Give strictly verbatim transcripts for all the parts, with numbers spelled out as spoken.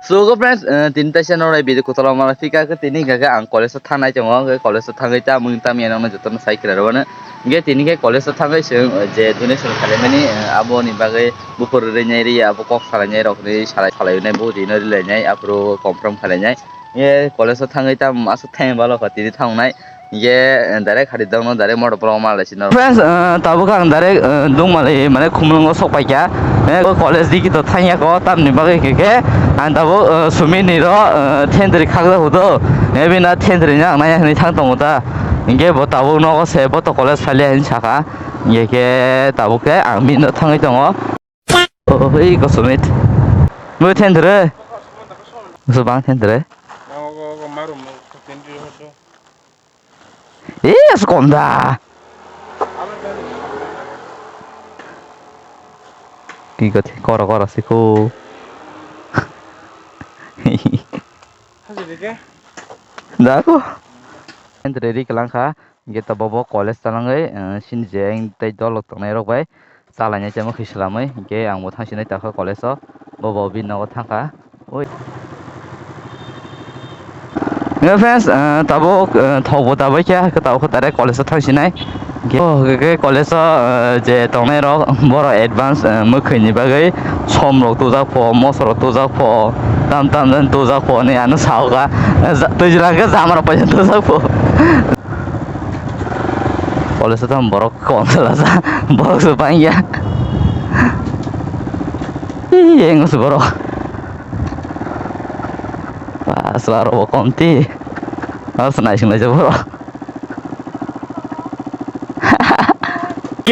So, go friends, eh, tini taisa norok video kotor ma phika khe tini hwnkha khe ang college o thangnai tongo, hwnkhe college o thangwi tamung tamya nokno jotono sai khwlai rwmani. Hwnkhe tini khe college o thangwi chwng, eh, je donation khalaimani, eh, aboni bagwi buphuru rwinai rwi abo kok salainai rok hinwi salai salai nai bo rino rwlainai aphuru confirm khalainai. Hwnkhe college o thangwi tam aswk thangwi balo kha tini thangnai. Hwnkhe, eh, direct hari dongno direct motor block ma lai sino. Friends, eh, tabuk ang direct, eh, Dungmali mane Khumulwngo sok paikha. Eh, o college digi to thangya ko, tamni bagwi hwnkhe khe ang tabuk, eh, Sumit ni ro, eh, thendri khakjak hudo. Eh, bini thendri ni ang naiya hinwi thang tongo ta. Hwnkhe bo tabuk nogo se bo to college phailiya hinwi sakha. Hwnkhe khe tabuk khe ang bini thangwi tongo. Oh, oi ko Sumit. Bo thendri. Bo bang thendri. Yes, konda. Ki kothe koro koro siko. Dago. Entry ri kelang kha. Hingke tabok bo college talangwi, eh, sini je ang tei dol rok tongnai rok bai. Chalainai temo khe swlamwi, hingke ang bo thangsinai takha college o, bo bo bini nogo thangkha. Ui. Hingke friends, eh, tabuk, eh, thok bo dabai khe, hingke tabuk khe direct college o thangsinai. Hingke, oh, hingke college o, eh, je tongnai rok, borok advance, eh, mwkhwini bagwi som rok tujak pho, moso rok tujak pho, tam tam jan tujak pho hinwi ano saoka. Eh, ja-, twijla hingke jama rok paisa tujak pho. College o tamo borok kom salasa, borok se bangya. Ih, yang se borok. Pas la robo komti. Harus naising aja borok.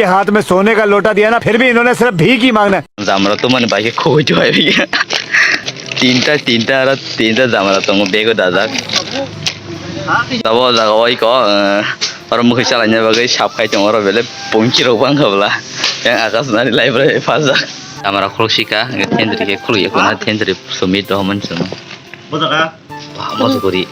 के हाथ में सोने का लोटा दिया ना, फिर भी इन्होंने सिर्फ भीख ही मांगना है। Jamra to mani bai khe khogoi to bai biya. Tinta, tinta, aro tinta jamra tongo bego dajak. Tabo jaga oi ko, eh, oro mukhi chalaina bagwi sap khai tongo oro bele pongki rok bang khabla. Yang akas nari library phajak. Jamra khuluk sika, thendri khe khuluk yakuna thendri sumit rohman sunu. Bo jaga. Ba, mo sukuri.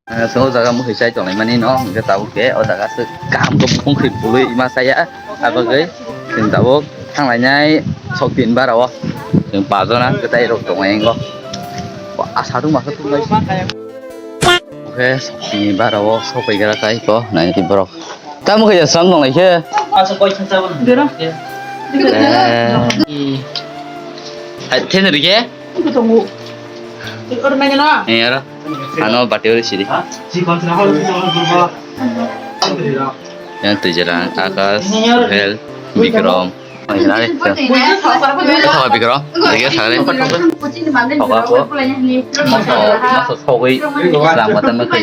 Eh, so jaga mukhi chai tonglai mani no, hingke tabuk ke, o jaga se kaham khe phungkhi bului ima saya, abagwi chwng tabuk thanglainai sok tin bara o, chwng pajona kwtai rok tongo engo. Wa, asa tung masa tung lai. Oke, sok tin bara o sok pai gara kai ko, nai ti borok. Tamo khe ya sang tonglai khe. Asa koi khan tabuk. Dero. Eh. Hai, thenri khe? Tongo. Oro nai gana? Eh, oro. Ano bati ori sidi. Yang tujaran, Akash, Suhel, Bikram. Nari, Bikram. Lagi sakali. Hoka ko. Maso, maso sogwi. Lam kata makai.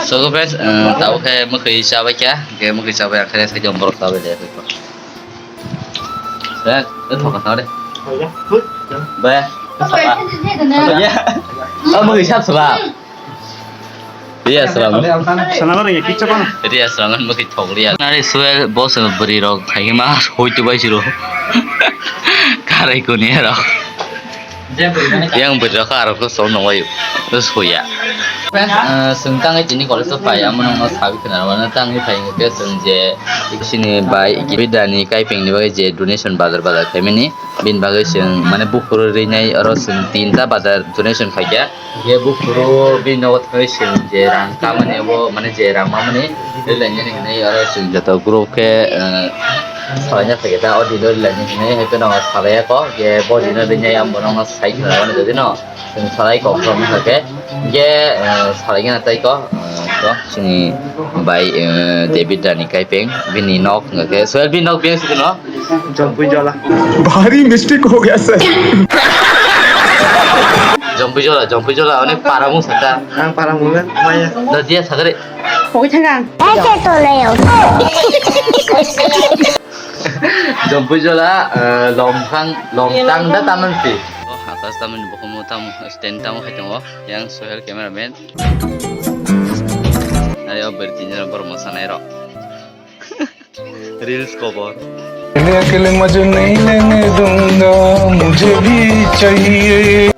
So, guys, eh, tau ke makai sabai kya? Ke makai sabai akhirnya saya jombrok sabai deh. Eh, eh, thok thok de. Ba. Ya. Oh, mui sap sala. Iya, salam. Sana lari ya, kicha kono. Iya, salam, mui thok liya. Nari suel bos beri rok, hai ma hoi tu bai siro. Karai kuni rok. Yang bwrwi rok aro khe chol nunglaio, bwswk ya. Friends, eh, chwng tangwi tini college o phai, amo nungno sawi khna rwmano tangwi phai hwnkhe chwng je sini bai Bidya ni kaipeng ni bagwi je donation bazar bazar khaimani, bini bagwi chwng mane buphuru rinai oro chwng tinta bazar donation khaikha. Hwnkhe buphuru bini nogo thangwi chwng je rang kamani abo mane je rang mamani rilainani hwnwi oro chwng joto group khe, eh, salaina phaikha ta o dino rilainani hwnwi, hai phano salaiya kok je bo dino rinai ang bono sai khna rwmani jodi no. Chwng salai kok rok wngkha khe, hwnkhe, eh, salai gana tei ko, eh, ko chini bai, eh, David Rani Kaipeng, bini nok wngkha khe, Sohel bini nok bini sidi no? Jompui Jola. भारी मिस्टेक हो गया sir. Jompui Jola, Jompui Jola, onek para mung saka. Ang para mung na, maya. Da dia sakare. Hoi thangang. Jompui Jola, eh, lomkhang, lomtang da taman si. Oh, hakas taman bokomo tam stand tamo khai tongo. Yang Sohel cameraman. Ayo bertinya borok mosanai rok. Reels cover. अकेले अकेले मजे नहीं लेने दूंगा, मुझे भी चाहिए।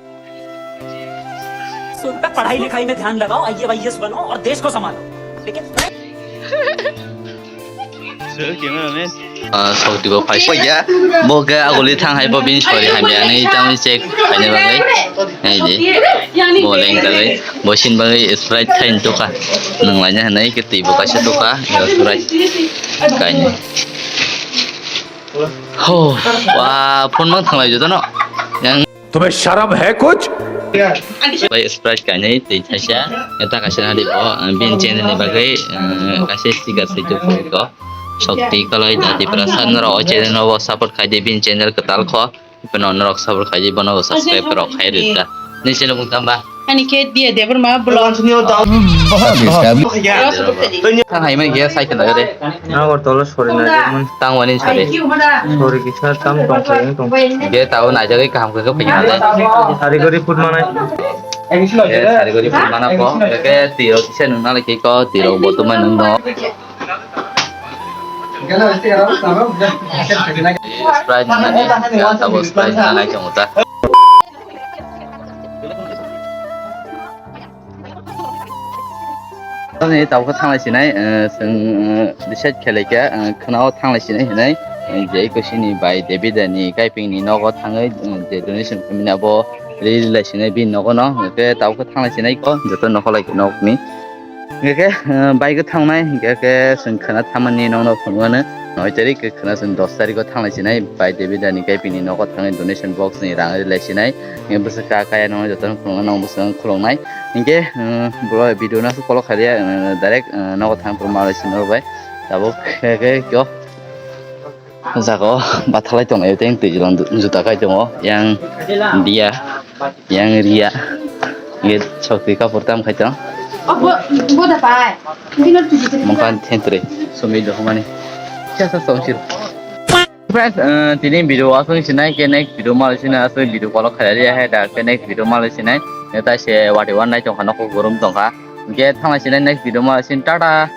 सुन, पढ़ाई लिखाई में ध्यान लगाओ, आईएएस बनो और देश को संभालो। लेकिन Sohel cameraman. Ah, sokti bo phai. Bo ya, bo ke aguli thang hai bo bini sori hamya ni tamo check khaina bagwi. Hai di. Bo leng jagwi. Bo sin bagwi Sprite thain tuka. Nang laina hanai ke twi bo kaisa tuka. Ya Sprite kaini. Ho, wa phone mang thanglai joto no. Yang तुम्हें शर्म है कुछ? Bai Sprite kainwi twi thaisa, eta kaisa nadi bo, uh, bini channel ni bagwi, uh, kaisa sticker se tuku ko. Sokti koloi jati prasa norok o channel no bo support khai di, bini channel kwtal kho. Bono norok support khai di, bono bo subscribe rok khai rwkha. Ni channel bung tamba? Ani khe dia Debbarma vlog. Thang hai mani khe sai khna de. Agartala sori naijak man. Tang wani sori. Sori kisa tam tong sai tong. Ge tao naijagwi kaham khe phai na. Sari gori put manai. Ge sari gori put mana ko. Ge tiro kisa nung nalai khe ko tiro bo tumai nung no. Sprite nani. Ge tabo Sprite nanai chong ta. Ani tabuk thanglai sinai, eh, chwng, eh, decide khelai kha, eh, khwnao thanglai sinai hinai, eh, je eko sini bai David ni kaiping ni nogo thangwi, eh, je donation khaimani abo ri lai sinai bini nogo no, hwnkhe tabuk thanglai sinai ko, joto nokholai nok ni. Hwnkhe, eh, bike o thangnai, hwnkhe khe chwng khwna thamani nokno phunuknani. Noi tarik khwna chwng dos tarik o thanglai sinai, bai David ni kaiping ni nogo thangwi donation box ni rang ri lai sinai. Hwnkhe bwswk ka kaya no jotono khulumna nango, bwswk khulumnai. Hwnkhe, um, bro video no aswk kolok khalia, um, direct, um, nogo thang phuru malai sino bai. Tabuk khe khe kyo jago bathalai tongo, tei twi juta kai tongo. Yang dia, yang ria. Hwnkhe sokti kapur tam khai tong. Mungkan thentre, sumi dohmani. Kya sa song sir. Friends, eh, tini video aswk sinai, ke next video malai sinai, aswk video kolok khalia hai da, ke next video malai sinai. Neta se wati wan nai tongkha, nokho gorom tongkha. Hwnkhe thanglai sinai next video malai sin, tata.